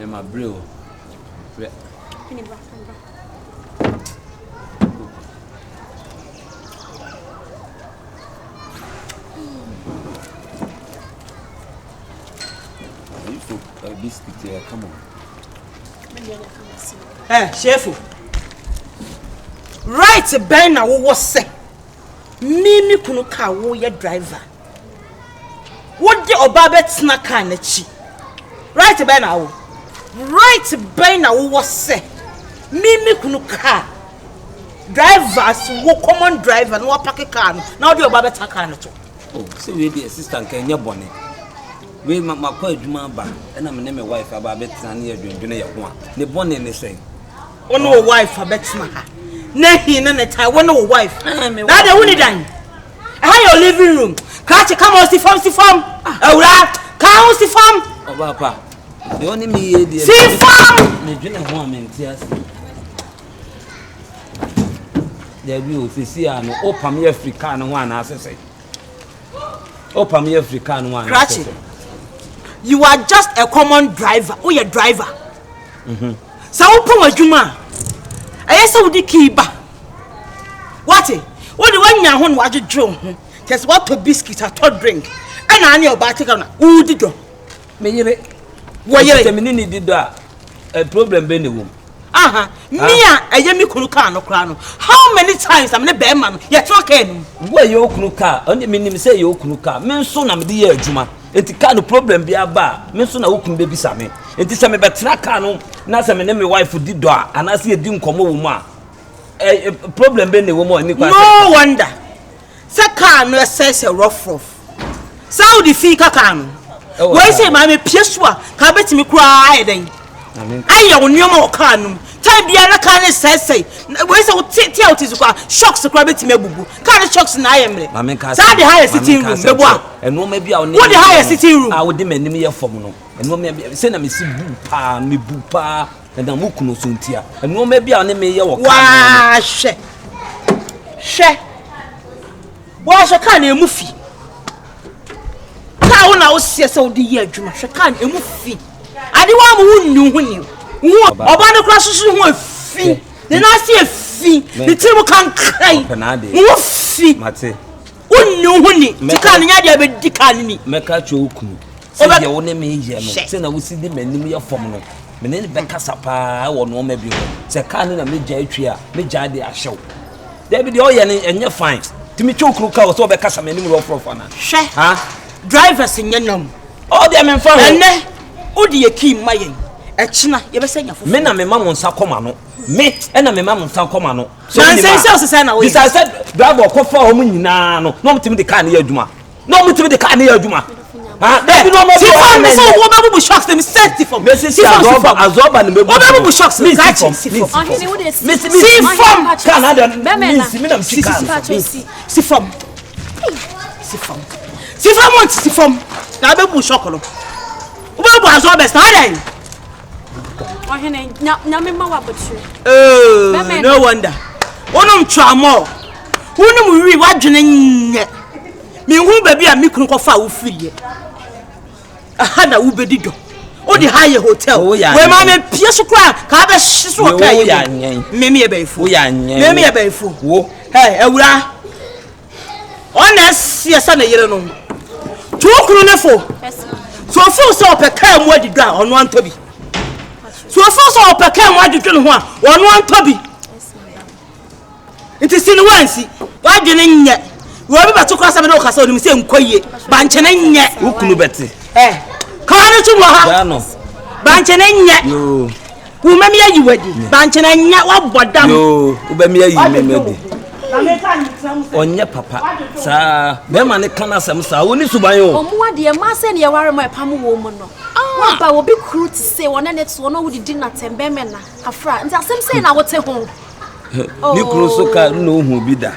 Mema bere o. Brɛ. Hene bra, bra. Biscuit yɛ kama. Ɛ hyɛfo right bɛn na wowɔ sɛ me me kunu kaa woyɛ driver wode ɔbaa bɛtena kaa n'akyi right bɛn na wowɔ right bɛn na wowɔ sɛ me me kunu kaa drivers wo common driver na wapake kaa no na wode ɔbaa bɛtena kaa no to. Oh, sɛ wei deɛ sister nka ɛnyɛ bɔne. Wei ma makɔ adwuma aba ɛna me ne me wife aba abɛtena ne yɛdwendwene yɛ ho a ne bɔne ne sɛn? Wo ne wo wife abɛtena ha na hi ne ne tae wo ne wo wife. Na deɛ wo ni dan. Ɛha yɛ living room. Krakye come on si fam si fam. Awura ka ho si fam. Ɔbaa pa. Deɛ ɔne me yɛ deɛ. Si fam. Medwene ho a mente ase. Dabi o sisi a no wopam yɛ afiri kaa no ho anaasɛ sɛ wopam yɛ afiri kaa no ho anaasɛ sɛ. You are just a common driver. Woyɛ driver. Mm-hmm. Sɛ wopɔn adwuma a ɛyɛ sɛ wode kii ba. Wate? Wode woanya ho na woadwedwe wo ho. Kyɛ sɛ woatɔ biscuit atɔ drink ɛna ane ɔbaa te ka na wodi dɔ. Me yere. Wɔ yere. Sɛ me ne ne di dɔ a, problem bɛ ne wom. Aha, me a ɛyɛ me kunu kaa no koraa no, how many times am ne bɛrima no yɛtena kaa no mu? Wo a ɛyɛ wo kunu kaa, ɔne menim sɛ ɛyɛ wo kunu kaa, me nso na mede yɛ adwuma. Nti kaa no problem bi aba a, me nso na wo kunu bɛbisa me. Nti sɛ mebɛtena kaa no na sɛ me ne me wife di dɔ a, anaasɛ yɛdi nkɔmmɔ wɔ mu a, eh, problem bɛ ne wɔ mu a ɛni kwan sɛ. No wonder. Sɛ kaa no ɛsɛe sɛ rough rough saa wode fi ka kaa no wei sɛ maame pie so a kaa bɛtumi koraa ayɛ dɛn ayɛ wo nneɛma wɔ kaa no mu time biara na kaa no sɛesɛe wei sɛ wote te a wote so koraa shocks koraa bɛtumi abubu kaa no shocks na ayɛ mmerɛ saa de ha yɛ sitting room bɛboa nneɛma bi a wode ha yɛ sitting room a wode m'anim yɛ fam no nneɛma bi sɛ na mesi bu paa mebu paa Ɛnam wo kunu so ntia. Nneɛma bi a ɔne me yɛ wɔ kaa no. Wahwɛ. Hwɛ. Wahwɛ kaa na emu fi. Kaa wo na woseɛ sɛ wode yɛ adwuma. Hwɛ kaa na emu fi. Ade wa mo wo nnu ho ni. Wo ɔba no kora soso ho efi. Ne nan ase efi. Ne tiri mu kankan. Wo fi. Mate. Wo nnu ho ni. Ti kaa no nya de abɛdi kaa no ni. Mɛka kyerɛ wo kunu. Sɛdeɛ wo ne me yɛ no, sɛ na wosi de m'anim yɛ fam no, me ne no bɛkasa paa wɔ nneɛma bi ho. Sɛ kaa no na megyae twi a, megyae de ahyɛ wo. Dabi deɛ ɔyɛ no ɛnyɛ fine. Nti metwe wo kunu ka wɔ sɛ ɔbɛkasa m'anim rɔfrɔf anaa? Hwɛ, Ha? drivers nyɛ nam. Ɔ deɛ memfa ho. Ɛnɛ, wode yɛ key ma yɛn, ɛkyena yɛbɛsɛ nya foforɔ. Me na mema mo nsa kɔ m'ano. Me ɛna mema mo nsa kɔ m'ano. Sɛ wonim Nansa yi a, sɛ ɔsesɛe na woyɛ. bisa sɛ driver ɔkɔfa wɔn nyinaa no, na wɔtumi de kaa no yɛ adwuma. Na ɔmo tumi de kaa ne yɛ adwuma. Dabi na ɔmo bi wɔn sɛ wɔn bɛ bubu shocks mi sɛ si fam. Mesi si azɔba azɔba ni mɛ bubu. Wɔn bɛ bubu shocks mi krakye si fam. Mesi si fam. Kaa na de mi nsi mi na mi si kaa no. Si fam. Si fam. Si fam wɔn ti si fam. Na abɛ bu shock no. Wɔn bɛ bu azɔba na adɛ. Ɔhene nyame ma wa bɛtiri. Oh, no wonder. Wɔnom tramɔ. Wɔnom wi wadwene nyɛ. Menhunu baabi a me kunu kɔfaa wo firiiɛ. Ɛha na wobɛdi dɔ. Wode ha yɛ hotel. Wei ma me pie so koraa ka abɛhye so wɔ kaa yi mu. Me meyɛ bɛyifo. Me meyɛ bɛyifo. Hey, awura. Ɔna ɛseɛ sɛ ne yere no. To wo kunu ne fo. So ofeel sɛ ɔpɛ kaa mu adi dɔ a ɔno antɔ bi. So ofeel sɛ ɔpɛ kaa mu adwedwe ne ho a ɔno antɔ bi. Nti si no wansi. W'adwene nyɛ. Wɔ obi bɛto koraa sɛ me ne wo kasa onim sɛ nkɔ yie. Bankyene nyɛ. Wo kunu bɛte. Ɛ kaa no tum wɔ ha. Gyaa no. Bankyene nyɛ. Yoo. Wo mɛmi ayi wadi. Bankyene nyɛ wabɔ dam. Yoo wobɛmi ayi me madi. Ɔnyɛ papa saa bɛrima ne ka n'asɛm saa wɔni suban o. Ɔmo adeɛ mmaa sɛ ne yɛware mo ɛpam wɔ mu no. Waba obi kuru te sɛ wɔne ne toɔ na wodidi n'atɛm bɛrima na afra nti asɛm sɛ na wote ho. Ne kunu so ka na ohu bi da.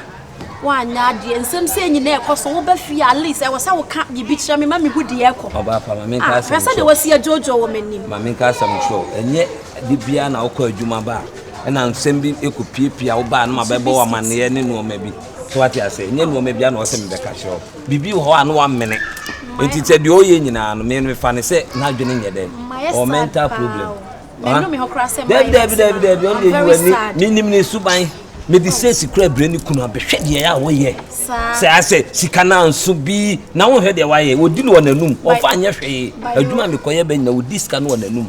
Woanyɛ adeɛ nsɛm sɛ nyina ɛkɔ so woba fie at least ɛwɔ sɛ woka biribi kyerɛ me ma mehu deɛ ɛkɔ. Ɔbaa pa ma menka asɛm kyerɛ. Hwɛ sɛdeɛ wasi adwoodwoo wɔ m'anim. Ma menka asɛm kyerɛ wo ɛnyɛ de biara na wokɔ adwuma ba a ɛna nsɛm bi ɛkɔ piapia wo ba a na mabɛbɔ wo amanneɛ ne nnoɔma bi. So wate ase? Ɛnyɛ nneɛma bi a na ɔsɛ mebɛka kyerɛ wo. Biribi wɔ hɔ a na wamene. Nti sɛ deɛ ɔyɛ nyinaa no, me mefa no sɛ n'adwene nyɛ dɛn. Ɔwɔ mental problem. Dabi dabi dabi dabi, ɔno deɛ yi w'ani. Menim ne suban. Mede sɛsi kura brɛ ne kunu abɛhwɛ deɛ a wɔyɛ. Sɛ asɛ sika no anso bi na wohwɛ deɛ wayɛ. Wɔdi no wɔ n'anum. Ɔmfa nyɛ hwee. Adwuma mekɔyɛ bɛ nyina wɔdi sika no wɔ n'anum.